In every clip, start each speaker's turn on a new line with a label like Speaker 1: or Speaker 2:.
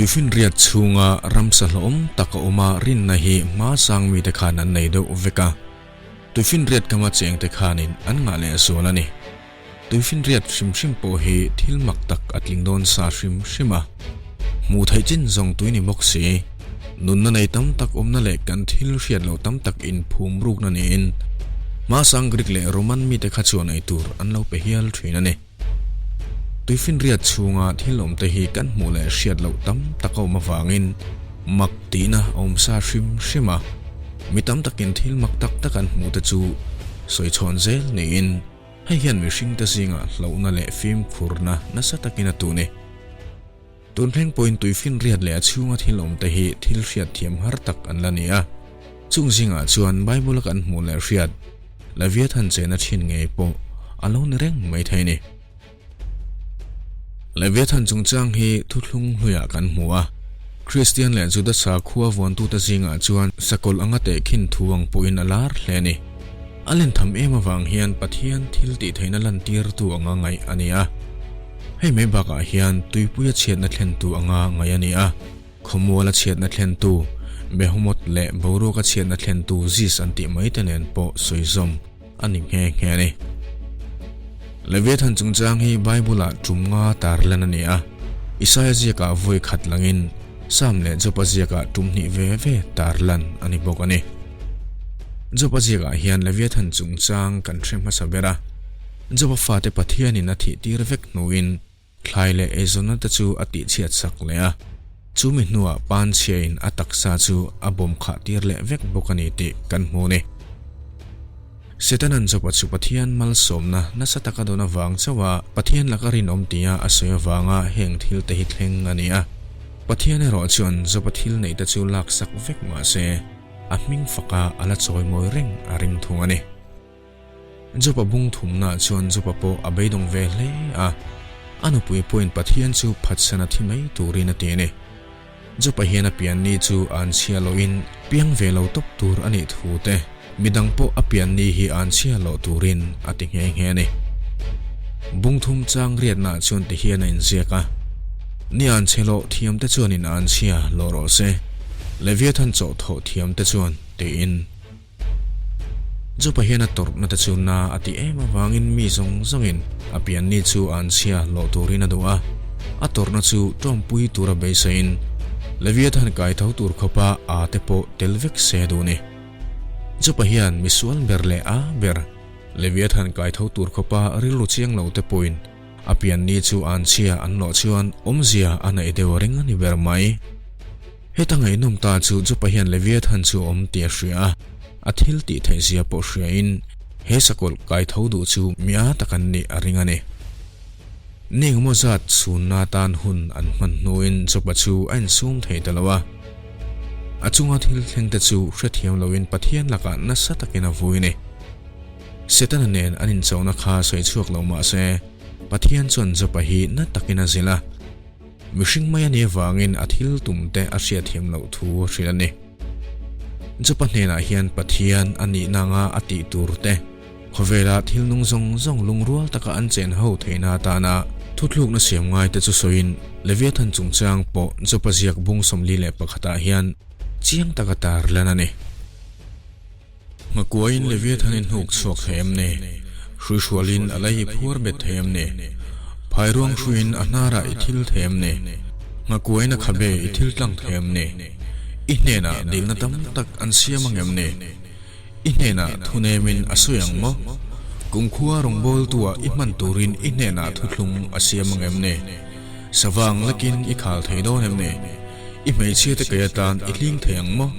Speaker 1: Tuifinriat chhunga ramsa hlawm tak a awm a, rinna hi hma sang mite khan an nei deuh vek a. Tuifinriat kama chengte khanin an ngah leh zual a ni. Tuifinriat hrim hrim pawh hi thil mak tak a tling dawn sa hrim hrim a. Hmuh theih chin zawng tui ni bawk si. Nunna nei tam tak awmna leh kan thil hriat loh tam tak inphum rukna niin hmasang Greek leh Roman mite kha chuan ei tur an lo pe hial thin a ni. Tuifinriat chhunga thil awmte hi kan hmuh leh hriat loh tam tak a awm avangin mak tihna a awm sa hrim hrim a. Mi tam takin thil mak tak tak an hmuh te chu sawi chhawn zel niin hei hian mihringte zingah hlauhna leh fimkhurna nasa takin a tun e. Tun thleng pawhin tuifinriat leh a chhunga thil awmte hi thil hriat thiam har tak an la ni a. Chung zingah chuan Bible-a kan hmuh leh hriat Leviathan chena thin ngei pawh a lo ni reng mai thei ni. Leviathan chungchang hi thuthlung hluiah kan hmu a. Kristian leh Juda sakhua vuantute zingah chuan sakawlh anga tehkhin thu ang pawhin a lar hle a ni. A lentham em avang hian Pathian thil tihtheihna lantirtu anga ngaih a ni a. Hei mai bakah hian tuipuia chhiatna thlentu anga ngaih a ni a. Khawmuala chhiatna thlentu Behemoth leh boruaka chhiatna thlentu Zeus an tih mai te nen pawh sawi zawm a ni nghe nghe a ni. Leviathan chungchang hi Bible-ah tum nga tar lan a ni a, Isaia ziakah vawi khat langin Sam leh Job-a ziakah tum hnih ve ve tar lan a ni bawk a ni. Job-a ziakah hian Leviathan chungchang kan hre hmasa ber a, Job-a fate Pathianin a thih tir vek hnuin Thlai leh eizawnna te chu a tihchhiat sak leh a, chumi hnuah panchhiain a taksa chu a bawm khah tir leh vek bawk a ni tih kan hmu a ni. Setana'n Job-a chu Pathian malsawmna nasa taka dawn avang chauha Pathian laka rinawm tia a sawi avanga heng thil te hi thleng a ni a. Pathian erawh chuan Job-a thil neih te chu laksak vek mah se, a hming faka a la chawimawi reng a ring thung a ni. Job-a bung thumnaah chuan Job-a pawh a beidawng ve hle a, a nupui pawhin Pathian chu phatsan a thi mai turin a ti a ni. Job-a hian a pian ni chu an chhia lohin piang ve lo tawp tur a nih thu te, midang pawh a pian ni hi an chhia loh turin a ti nghe nghe a ni. Bung thum chang riatnaah chuan ti hian a inziak a, Ni an chhe loh thiamte chuanin an chhia lo rawh se, Leviathan chawh thawh thiamte chuan, tiin. Jopa hian a tawrhna te chu na a ti em avangin mi zawng zawngin a pianni chu an chhia hlawh turin a duh a, a tawrhna chu tawmpui tura beiseiin Leviathan kai tho tur khawpa a te pawh tel vek se a duh ni. Jopa hian misual ber leh a ber Leviathan kai tho tur khawpa rilru chiang lo te pawhin a pianni chu an chhia an hlawh chuan awmzia a neih deuh ring a ni ber mai. Heta ngaihnawm ta chu Jopa hian Leviathan chu a awm tih a hria a, a thil tih theih zia pawh hriain he sakawlh kai tho duh chu mi a tak an nih a ring a ni. Ni engemaw zat chhunna atan hun an hman hnuin Jopa chu a insum thei ta lo a. A chunga thil thleng te chu hrethiam loin Pathian lakah nasa takin a vui a ni. Setana nen an inchona kha sawi chhuak lo mah se, Pathian chuan Jopa hi na takin a zilh a. Mihring mai a nih avangin a thil tum te a hriatthiam loh thu a hrilh a ni. Jopa hnenah hian Pathian a nihna anga a tih tur te, khawvela thil nung zawng zawng lungrual taka an chen ho theihna atana thuthlukna siam ngai te chu sawiin Leviathan chungchang pawh Jopa ziak bung 41 ah hian chiang taka tar lan a ni. Nghakuaiin Leviathan-in hnuk chhuak thei em ni? Hruihrualin a lei i phuar bet thei em ni? Phairuang hruiin a hnarah i thil thei em ni? Nghakuaiin a khabe i thil tlang thei em ni? I hnenah dilna tam tak an siam ang em ni? I hnenah thunemin a sawi ang maw? Kumkhua rawngbawltuah i hman turin i hnenah thuthlung a siam ang em ni? Savang lakin i khal thei dawn em ni? I hmeichhiate kei atan i hling thei ang maw?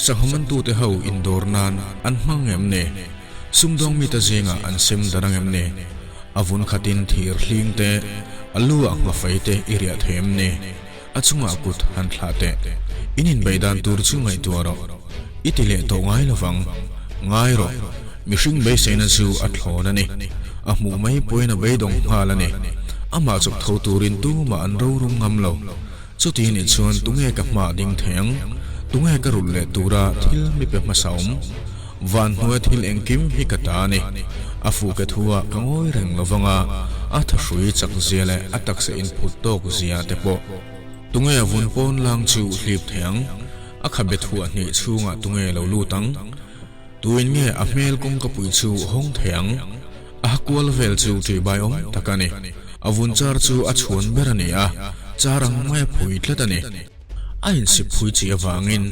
Speaker 1: Sanghamantute ho indawr nan an hmang em ni? Sumdawng mite zingah an sem dar ang em ni? A vun khatin thir hling te, a lu ah nghafei te i riah thei em ni? A chungah kut han thlah teh. In inbeih dan tur chu ngaihtuah rawh. I ti leh tawh ngai lovang. Ngai rawh. Mihring beiseina chu a thlawn a ni. A hmuh mai pawhin a beidawng nghal a ni. Amah chawp tho turin tumah an rorum ngam lo. Chuti nih chuan tunge ka hma ding thei ang? Tunge ka rulh leh tura thil mi pe hmasa awm? Van hnuaia thil engkim hi ka ta a ni. A fuh ke thu ah ka ngawi reng lo vang a, a thahrui chak zia leh a taksa inphut tawk zia te pawh. Tunge a vun pawn lang chu hlip thei ang? A khabe thuah hnih chhungah tunge lo lut ang? Tuin nge a hmel kawngkapui chu hawng thei ang? A ha kual vel chu ṭihbai awm tak a ni. A vun char chu a chhuan ber a ni a, char ang mai a phui tlat a ni. A insip phui chi avangin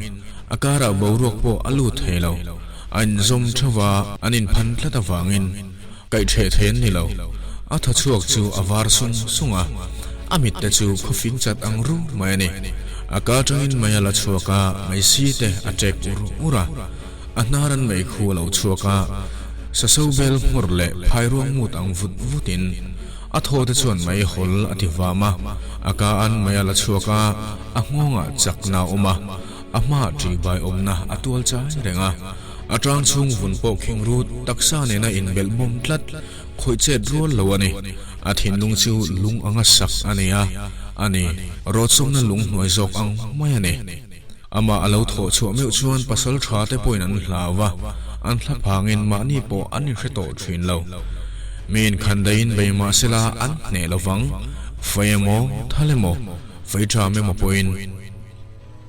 Speaker 1: a karah boruak pawh a lut thei lo. A inzawm theuh a, an inphan tlat avangin kaih ṭheh thei an ni lo. A thaw chhuak chu a var sung sung a, a mit te chu khawfing chat ang ru mai a ni. A ka aṭangin mei a la chhuak a, meisi te a ṭek ur ur a. A hnar an mei khu a lo chhuak a, saso bel hmawr leh phairuang mut ang vut vutin a thaw te chuan mei hawl a ti vam a, a ka an mei a la chhuak a, a nghawngah chakna a awm a, a hmaah ṭihbai awmna a tual chai reng a, a tang chhung vun pawh khing rut taksa nena inbelh bawm tlat khawih chet rual lo a ni. A thinlung chu lung anga sak a ni a, a ni, rawtsawmna lung hnuai zawk ang mai a ni. Amah a lo thawh chhuah meuh chuan pasal tha te pawhin an hlau a, an hla phangin mahni pawh an inhre tawh thin lo. Mi inkhandaiin bei mah sela an hneh lo vang, fei emaw, thal emaw, fei ṭham emaw pawhin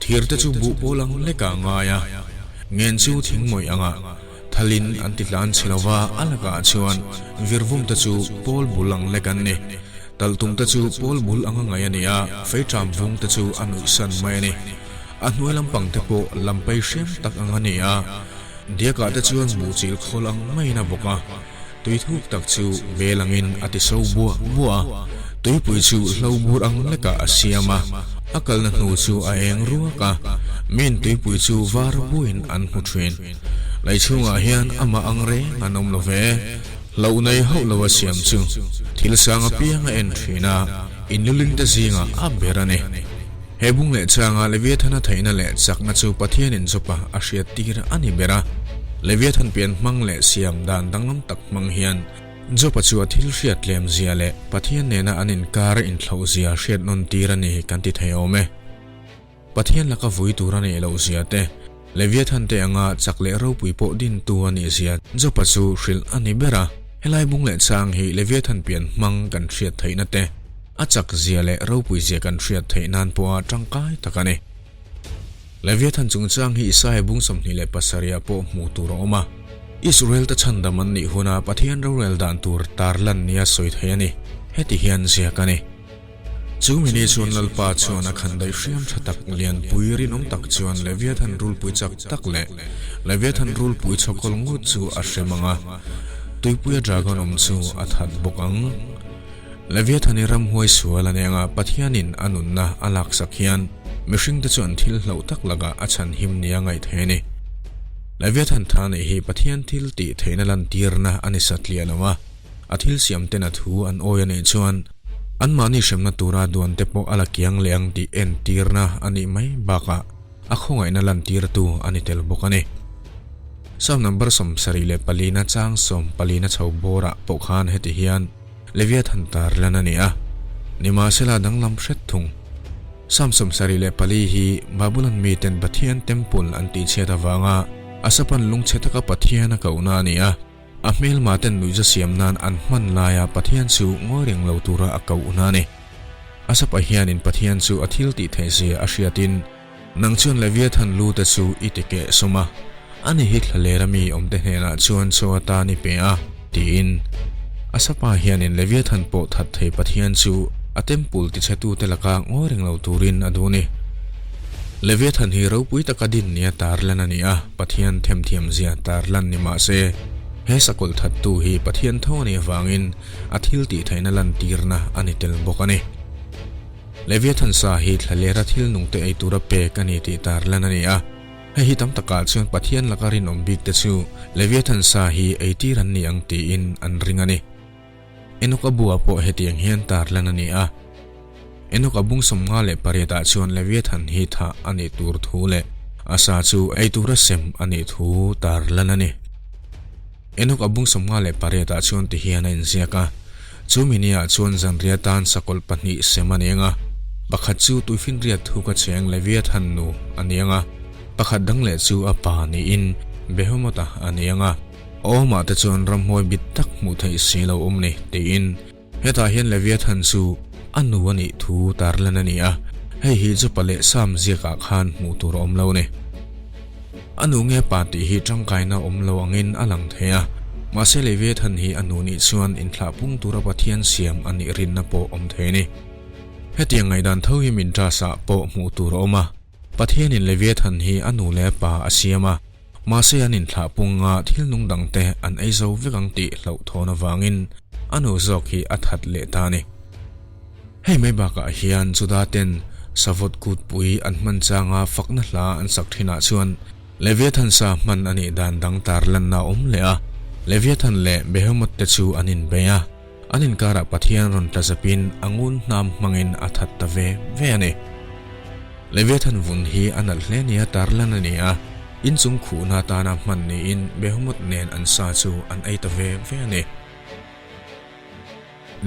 Speaker 1: thir te chu buh pawl ang lekah a ngai a, ngen chu thingmawih angah thalin an ti tlan chhe lo va, a lakah chuan virvum te chu pawl bul ang lek an ni. Talhtum te chu pawl bul anga ngaih a ni a, fei ṭam vung te chu a nuihsan mai a ni. A hnuai lampang te pawh lampai hriam tak ang a ni a, diakah te chuan buhchil khawl ang maiin a bawk a, tui thuk tak chu bel angin a ti so buah buah a, tuipui chu hlo bur ang lekah a siam a, a kalna hnu chu a eng ruak a, min tuipui chu var buin an hmu ṭhin. Lei chhungah hian amah ang reng an awm lo ve. Hlauh nei hauh lo a siam chu thil sang apiang a en thin a, inluling te zingah a ber a ni. He bung leh changa Leviathan-a theihna leh chakna chu Pathianin Job-a a hriat tir a ni ber a. Leviathan pian hmang leh siam dan danglam tak hmang hian Job-a chu a thil hriat tlem zia leh Pathian nena an inkar inthlauh zia hriat nawn tir a ni kan ti thei awm e. Pathian laka vui tur a nih loh zia te, Leviathan te anga chak leh ropui pawh dintu a nih zia Job-a chu hrilh a ni ber a. Helai bung leh chang hi Leviathan pian hmang kan hriat theihna te, a chak zia leh ropui zia kan hriat theih nan pawha tangkai tak a ni. Leviathan chungchang hi Isaia bung 27 ah pawh hmuh tur a awm a. Israel te chhandam an nih huna Pathian rorel dan tur tarlan nia sawi theih a ni. Heti hian ziak a ni. Chu mini chuan Lalpa chuan a khan daih hriam tha tak, lianpui rinawm tak chuan Leviathan rulpui chak tak leh Leviathan rulpui chhawkawl ngut chu a hrem ang a, tuipuia dragon awm chu a that bawk ang. Leviathan i ramhuai sual a neng a, Pathianin a nunna a laksak hian mihringte chu an thil hlauh tak lakah a chhanhim nia ngaih theih a ni. Leviathan tha neih hi Pathian thil tih theihna lantirna a ni satliah lo a. A thil siam ten a thu an awi a nih chuan anmahni hremna tura duan te pawh a la kiang leh ang tih entirna a nih mai bakah a khawngaihna lantirtu a ni tel bawk a ni. Psalm number 74 na chang 14 na chho bawrah pawh khan heti hian Leviathan tar lan a ni a, nimahsela danglam hret thung. Psalm 74 hi Babylon miten Pathian temple an tihchhiat avanga Asapan lungchhe taka Pathian a kohna a ni a. A hmelma ten nuihza siam nan an hman laia Pathian chu ngawi reng lo tura a koh na a ni. A sapa hianin Pathian chu a thil tih theih zia a hriatin, Nang chuan Leviathan lu te chu i ti keh sawm a, ani hi thlalera mi awmte hnenah chuan chaw atan i pe a, tiin. A sapa hianin Leviathan pawh that thei Pathian chu a temple tichhetute laka ngawi reng lo turin a duh a ni. Leviathan hi ropui taka din nia tarlan a ni a. Pathian themthiam zia tarlan ni mah se, he sakawlh thattu hi Pathian tho a nih avangin a thil tih theihna lantirna a ni tel bawk a ni. Leviathan sa hi thlalera thil nungte ei tura pek a ni tih tarlan a ni a, hei hi tam takah chuan Pathian laka rinawm bik te chu Leviathan sa hi eitir an ni ang tiin an ring a ni. Enoka buah pawh hetiang hian tarlan a ni a. Enoka bung 58 ah chuan Leviathan hi thah a nih tur thu leh a sa chu ei tura sem a nih thu tarlan a ni. Enoka bung 58 ah chuan ti hian a inziak a, Chu mini ah chuan zanriah tan sakawlh pahnih sem a ni ang a, pakhat chu tuifinriat thuka cheng Leviathan nu a ni ang a, pakhat dang leh chu a pa niin Behemoth-a a ni ang a. Awmah te chuan ramhuai bit tak hmuh theih si lo awm ni, tiin hetah hian Leviathan chu a nu a nih thu tarlan a ni a. Hei hi Jopa leh Sam ziakah khan hmuh tur a awm lo a ni. A nu nge pa tih hi tangkaina awm lo angin a lang thei a, mahse Leviathan hi a nu nih chuan inthlah pung tura Pathian siam a nih rinna pawh awm thei a ni. Hetiang ngaihdan tho hi Midrash-ah pawh hmuh tur a awm a, Pathianin Leviathan hi a nu leh a pa a siam a, mahse an inthlah punga thil nung dangte an ei zo vek ang tih hlauhthawn avangin a nu zawk hi a that leh ta a ni. Hei mai bakah hian Juda ten Shavuot kutpui an hman changa fakna hla an sak thinah chuan Leviathan sa hman a nih dan dang tarlanna a awm leh a, Leviathan leh Behemoth te chu an inbei a. An inkarah Pathian rawn tla zapin a ngun hnam hmangin a that ta ve ve a ni. Leviathan vun hi a nalh hle nia tarlan a ni a, inchung khuhna atana hman niin Behemoth nen an sa chu an ei ta ve ve a ni.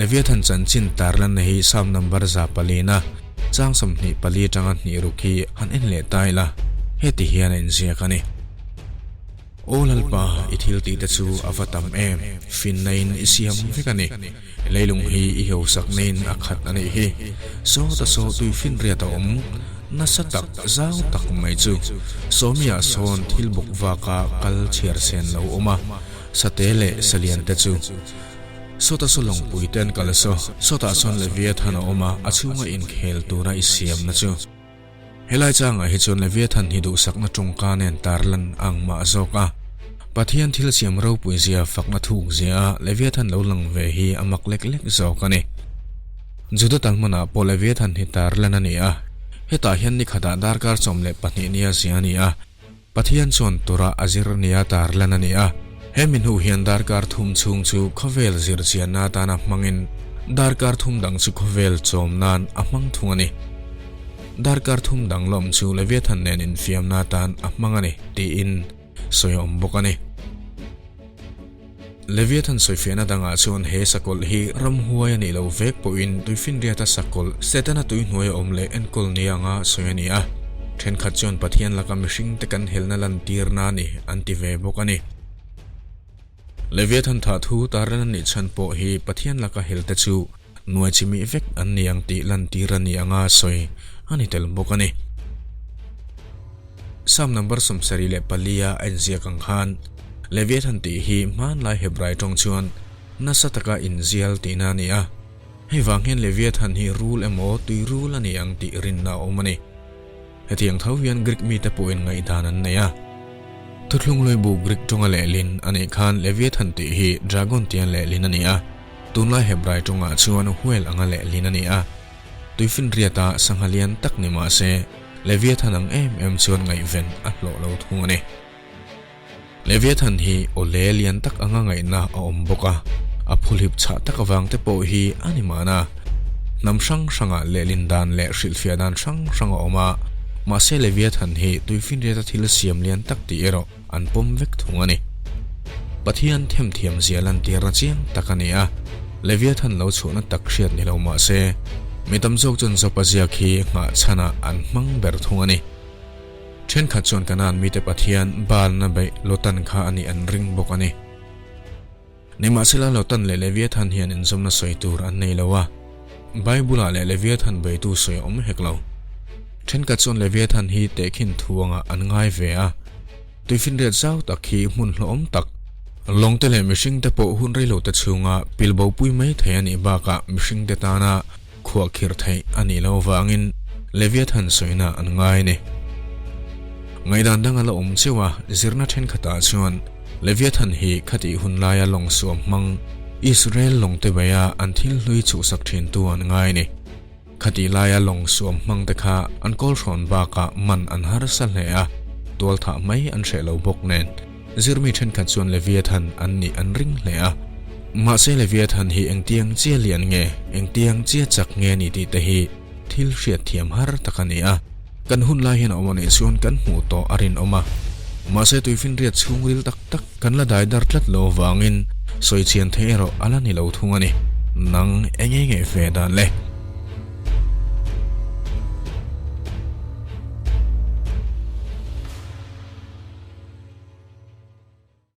Speaker 1: Leviathan chanchin tarlanna hi Psalm number 104na chang 24 atanga hnih ruk hi han en leh ta ila, heti hian a inziak a ni. Aw Lalpa, i thil tih te chu a va tam em, finna in i siam vek a ni. Leilung hi i hausak na in a khat a nih hi. Sawta saw tui finriat a awm, nasa tak, zau tak mai chu. Sawmiah sawn thil bawk vaka kal chhiar sen lo awm a, sate leh salian te chu. Sawta saw lawngpui te an kal saw, sawtah sawn Leviathan a awm a, a chhunga inkhel tura i siamna chu. Helai changah hi chuan Leviathan hi duhsakna tawngka nen tarlan a ang mah zawk a. Pathian thil siam ropui zia fakna thuk zia a Leviathan lo lang ve hi a mak lek lek zawk a ni. Juda Talmud-ah pawh Leviathan hi tarlan a ni a, hetah hian ni khatah darkar 12 nia zia a ni a. Pathian chuan Torah a zir nia tarlan a ni a, he mi hnu hian darkar thum chhung chu khawvel zir chianna atana hmangin darkar thum dang chu khawvel chawm nan a hmang thung a ni. Darkar thum dang lawm chu Leviathan nen infiamna atan a hmang a ni tiin sawi a awm bawk a ni. Leviathan sawifiahna dangah chuan he sakawlh hi ramhuai a nih loh vek pawhin tuifinriata sakawlh Setana tuihnuai a awm leh enkawl ni anga sawi a ni a. Thenkhat chuan Pathian laka mihringte kan helna lantirna a ni an ti ve bawk a ni. Leviathan thah thu tarlan a nih chhan pawh hi Pathian laka helte chu Nuai chimih vek an ni ang tih lantir a ni anga sawi a ni tel bawk a ni. Psalm number 74 a a inziak ang khan Leviathan tih hi hmanlai Hebrai tawng chuan nasa taka inzial tihna a ni a. Hei vang hian Leviathan hi rul emaw tui rul a ni ang tih rinna a awm a ni. Hetiang tho hian Greek mite pawhin ngaihdan an nei a. Thuthlung Lawihbu Greek tawnga lehlin a nih khan Leviathan tih hi dragon tia lehlin a ni a, tunlai Hebrai tawngah chuan whale anga lehlin a ni a. Tuifinriata sangha lian tak ni mah se, Leviathan ang em em chuan ngaihven a hlawh lo thung a ni. Leviathan hi awle lian tak anga ngaihna a awm bawk a, a phuhlip chhah tak avang te pawh hi a ni mahna. Hnam hrang hrangah lehlin dan leh hrilhfiah dan hrang hrang a awm a, mahse Leviathan hi tuifinriata thil siam lian tak tih erawh an pawm vek thung a ni. Pathian themthiam zia lantirna chiang tak a ni a, Leviathan lo chhuahna tak hriat ni lo mahse, mi tam zawk chuan Job-a ziak hi nghahchhanah an hmang ber thung a ni. Thenkhat chuan Kanaan mite pathian Baalna beih Lotan kha a nih an ring bawk a ni. Nimahsela Lotan leh Leviathan hian inzawmna sawi tur an nei lo a, Bible-ah leh Leviathan beitu sawi a awm hek lo. Thenkhat chuan Leviathan hi tehkhin thu angah an ngai ve a, tuifinriat zau tak hi hmun hlawhawm tak, lawngte leh mihringte pawh hun reilote chhunga pilbopui mai thei a nih bakah mihringte tana Khuahkhirh theih a nih loh avangin Leviathan sawina an ngai a ni. Ngaihdan dang a la awm cheuh a, zirna thenkhatah chuan Leviathan hi khatih hun laia lawng suam hmang Israel lawngte beia an thil hlui chhuhsak thintu an ngai a ni. Khatih laia lawng suam hmangte kha an kawlhrawn bakah man an harsa hle a, tualthah mai an hreh lo bawk nen. Zirmi thenkhat chuan Leviathan an nih an ring hle a. Mahse Leviathan hi engtiang chia lian nge, engtiang chia chak nge ni tih te hi thil hriat thiam har tak a ni a. Kan hun lai hian a awm a nih chuan kan hmuh tawh a rinawm a. Mahse tuifinriat chhungril tak tak kan la dai dar tlat lo avangin sawichhian theih erawh a la ni lo thung a ni. Nang enge nge ve dan le?